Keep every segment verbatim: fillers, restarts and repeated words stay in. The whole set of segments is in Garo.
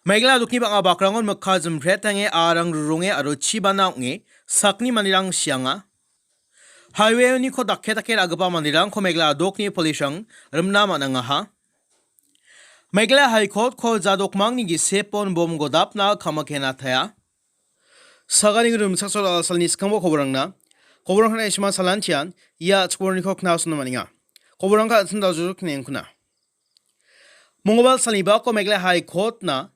Meghalaya adokni bang·a bakrangon mikka jimprettange aarang ruronge aro chibana ong·e sakni manderang sianga. Highway-oniko dake dake ra·gipa manderangko Meghalaya adokni polisrang rimna man·angaha. Meghalaya High Court-ko jadokmangni gisepon bom godapna kamakenatea. Sagani rimchaksoa salni skangbo koborangna. Koborangna isma salantian ia chikborniko knasona man·enga. Koborangka an·ching daljuru knengkuna. Mongolbar salnibako Meghalaya High Court-na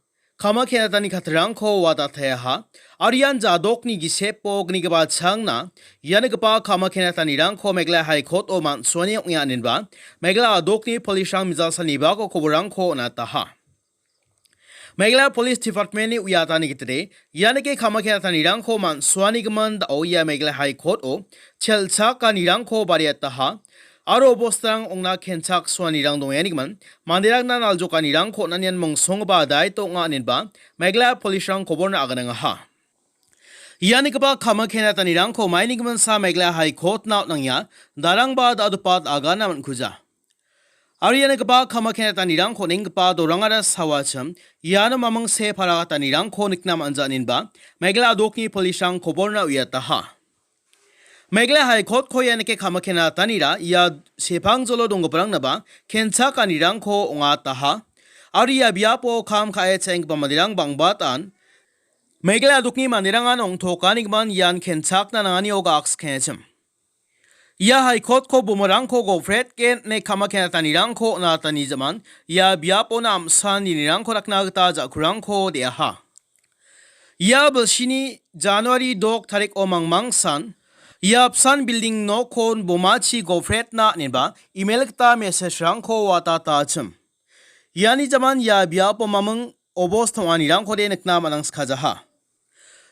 kamakenatani katirangko wadateaha. Aro ian jadokni gisepo gnigipa changna, ianigipa kamakenatanirangko Meghalaya High Court-o man·suani ong·e aninba, Meghalaya adokni polisrang mijal salnibako koborangko on·ataha. Meghalaya Police Department-ni uiatani gitide, ianike kamakenatanirangko man·suanigimin dao ia Meghalaya High Court-o chelchakanirangko bariataha. Aro bosturang ong·na kenchak suanirang dongengagimin, manderangna naljokanirangko on·anian mongsonggipa daito ong·a aninba, Meghalaya polisrang koborna aganangaha. Ianigipa kamakenatanirangko mainigimin sa Meghalaya High Court-na on·angia, darangba da·dopat agana man·kuja. Aro ianigipa kamakenatanirangko nenggipa dorangara sawachim, iano mamingse paragatanirangko nikna man·ja aninba, Meghalaya adokni polisrang koborna uiataha. Meghalaya High Court-ko ianike kamakenatanira ia sepangjolo donggiparangnaba kenchakanirangko ong·ataha. Aro ia biapo kam ka·e cha·enggipa manderang bang·batan Meghalaya adokni manderangan ong·tokanigimin ian kenchakna nanganio gakskenchim. Ia High Court-ko bomarangko gopretgen ine kamakenatanirangko on·atani jaman ia biapo namsan nirangko rakna gita ja·kurangko de·aha. Ia bilsini January dok tariko mangmangsan, ia apsan building nokon bomachi gopretna ineba email gita message-rangko watatachim. Iani jaman ia biapo maming obos tong·anirangkode nikna man·angskajaha.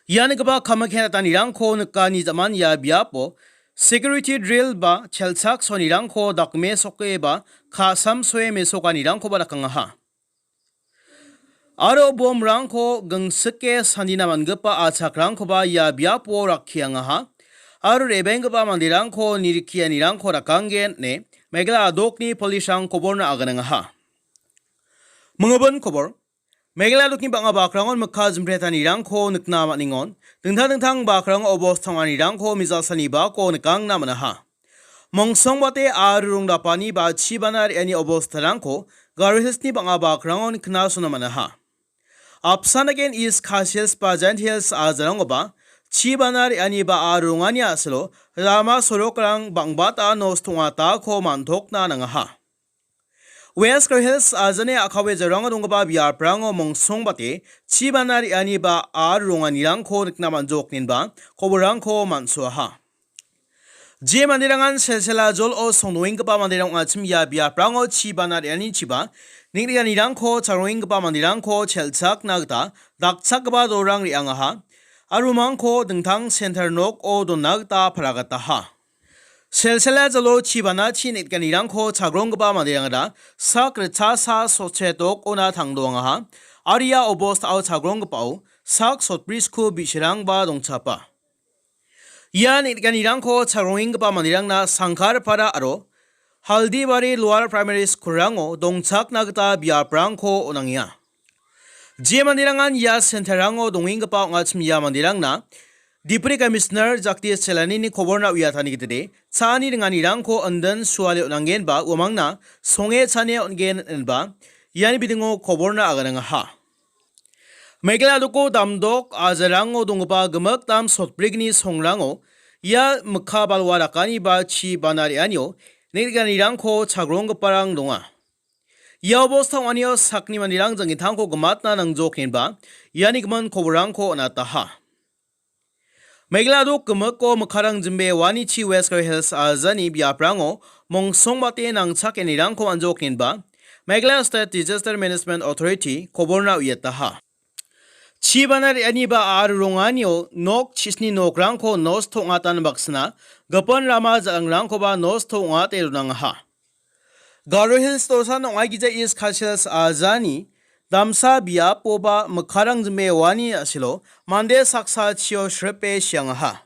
Ianigipa kamakenatanirangko nikani jaman ia biapo security drill ba chelchak sonirangko dakme soke ba ka·samsoe mesokanirangkoba dakangaha. Aro bomrangko gingsike sandina man·gipa achakrangkoba ia biapo rakkiangaha. Aro re·baenggipa manderangko nirikianirangko rakanggen ine Meghalaya adokni polisrang koborna aganangaha. Mingibin kobor, Meghalaya adokni bang·a bakrangon mikka jimprettanirangko nikna man·engon. Dingtang dingtang bakrango obos tong·anirangko mijal salnibako nikangna man·aha. Mongsongbate aro rongdapani ba chibana re·ani obostarangko Garo Hills-ni bang·a bakrangon knasona man·aha. Apsan agen East Khasi Hills ba Jaintia Hills ajarangoba chibana re·ani ba aro rongani a·salo rama sorokrang bang·bata nosto ong·atako man·tokna nangaha. West Garo Hills ajani a·kawe jarango donggipa biaprango mongsongbate chibana re·ani ba aro ronganirangko nikna man·jokninba koborangko man·soaha. Je manderangan selsela jolo songdoenggipa manderang ong·achim ia biaprango chibana re·anichiba ning·rianirangko charoenggipa manderangko chelchakna gita dakchakgipa dorang re·angaha, aro umangko dingtang center noko donna gita paragataha. Selsela jalo chibana chi ning·rianirangko chagronggipa manderangara sak ritchasa sochetok ona tangdoangaha, aro ia obostao chagronggipao sak sotbrisku bi·sarangba dongchapa. Ia ning·rianirangko chagrongenggipa manderangna Sangkarpara aro Haldibari Lower Primary School-rango dongchakna gita biaprangko on·angenga. Je manderangan ia center-rango dongenggipa ong·achim ia manderangna Deputy Commissioner Jagdish Chellanini koborna uiatani gitide cha·ani ringanirangko indin suale on·angenba uamangna songe chane on·gen inba iani bidingo koborna aganangaha. Meghalaya doko damdok ajarango donggipa gimik dam sotbrigni songrango ia mikka balwa rakani ba chi bana re·anio ning·rianirangko chagronggiparang donga. Ia obostao anio sakni manderang jangitangko gimatna nangjokgenba iani gimin koborangko on·ataha. Meghalaya dok gimiko mikkarang jimbe wanichi West Garo Hills ajani biaprango mongsongbate nangchakenirangko anjokgenba Meghalaya State Disaster Management Authority koborna uiataha. Chibana re·ani ba aro ronganio nok chisni nokrangko nosto ong·atan baksina gipin rama jal·angrangkoba nosto ong·ate donangaha. Garo Hills dosan ong·aigija East Khasi Hills ajani damsa biapoba mikkarang jimbe wani a·silo mande saksa chio sripe siangaha.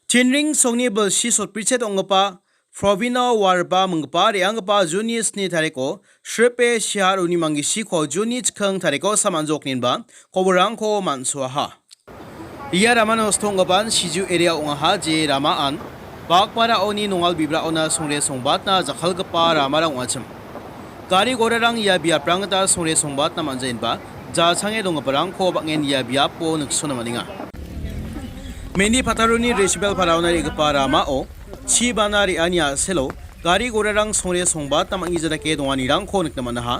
Chinring songni bilsi sotbrichet ong·gipa Provino Warba minggipa re·anggipa Juni sni tariko, Shripe Shihar uni mangisiko Juni chikking tariko samanjokninba koborangko man·soaha. Ia rama nosto ong·gipan Siju area ong·aha, je ramaan Bakmaraoni nongal bibraona songre songbatna jakkalgipa ramarang ong·achim. Gari gorarang ia biaprang gita songre songbatna man·jaenba jachange donggiparangko bang·en ia biapo niksona man·enga. Meni Pataroni Resibel Paraona re·gipa ramao chi bana re·ani a·selo gari gorarang songre songbatna man·gija dake donganirangko nikna man·aha.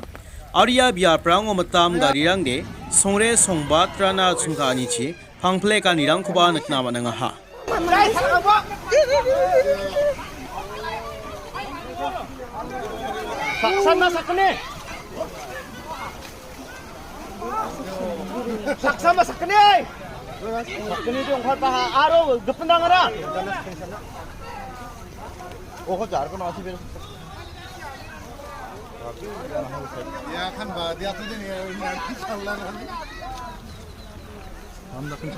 Aro ia biaprango mitam garirangde songre songbatrana chingka·anichi pangplekanirangkoba nikna man·angaha. Saksanna sakgni. Saksanna sakgni. Sakgni dongkar paha aro gipin dangara. Oho, jar kono asi ber. Ya kan ba dia tu din ya.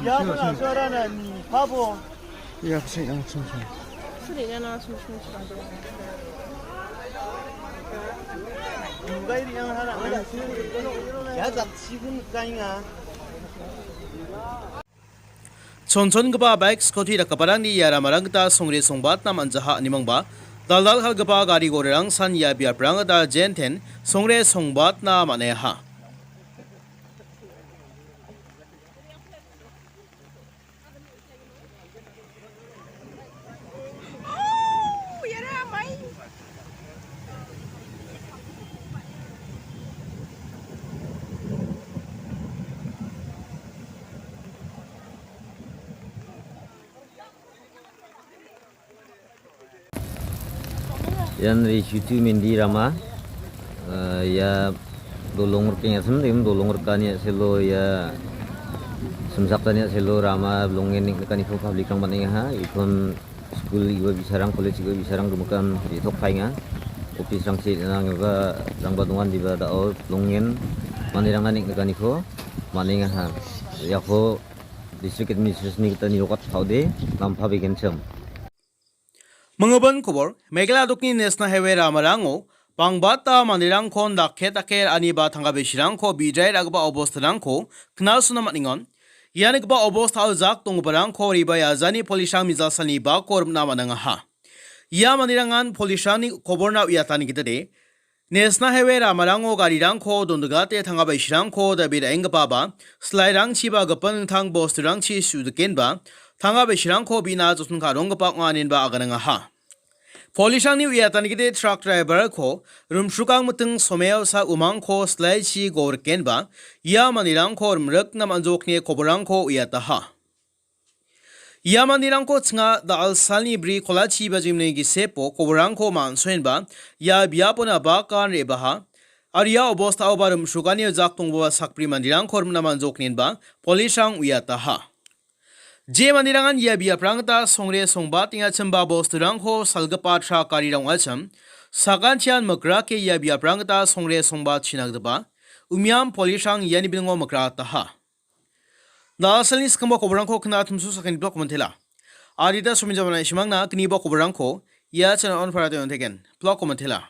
Ya kan asara na ni pabo. Ya kasi yang sum sum. Suri na na sum sum sum. Ngai ri yang hara. Ya zat sibun kainga. Chonchongipa baik, scooty dakgiparangni ia ramarang gita songre songbatna man·jaha animangba, dal·dal kalgipa gari gorarang san ia biaprang gita jenten songre songbatna man·aiaha. Ian Richutu Mendi rama, eh, ia dolong rikengachim, dolong rikani a·selo ia simsaktani a·selo rama bilongen niknikaniko publikrang man·engaha. Iakon skul iba bi·sarang, kolej iba bi·sarang gimikan re·tokpaenga. Office-rangchi re·na nangipa rangba dongan diba da·o bilongen manderangna niknikaniko man·engaha. Iako district administration-ni gita nirokatpaode nampa begenchim. Mingibin kobor, Meghalaya dokni National Highway ramarango bangbata manderangkon dake dake ra·ani ba tangka bisirangko bidrai ra·gipa obostarangko knasona man·engon. Ianigipa obostao jak donggiparangko ribai ajani polisrang mijalsalni bako rim·na man·angaha. Ia manderangan polisrangni koborna uiatani gitade, National Highway ramarango garirangko dondikate tangka bisirangko dabi ra·enggipa ba, silairangchi ba gipin ringtang bosturangchi su·dikenba, tangka bisirangko bina joton ka·ronggipa ong·a inenba aganangaha. Polisrangni uiatanigide truck driver-ko rimsrukang miting someosa umangko silaichi gorikenba, ia manderangko rimrikna man·jokni koborangko uiataha. Ia manderangko chinga da·al salni bri kolachi bajimni gisepo koborangko man·soenba, ia biapona bakan re·baha, aro ia obostao ba rimsrukani jak donggipa sakbri manderangko rim·na man·jokninba polisrang uiataha. Je manderangan ia biaprang gita songre songbatengachimba bosturangko salgipa truck garirang ong·achim, sakantian mikrake ia biaprang gita songre songbatchina gitaba, umiam polisrang iani bilingo mikrataha. Da·alsalni skangba koborangko kna·atimsu sakani blog komentela. Adita sominjamana isimangna kniba koborangko ia channel on para teon teken blog komentela.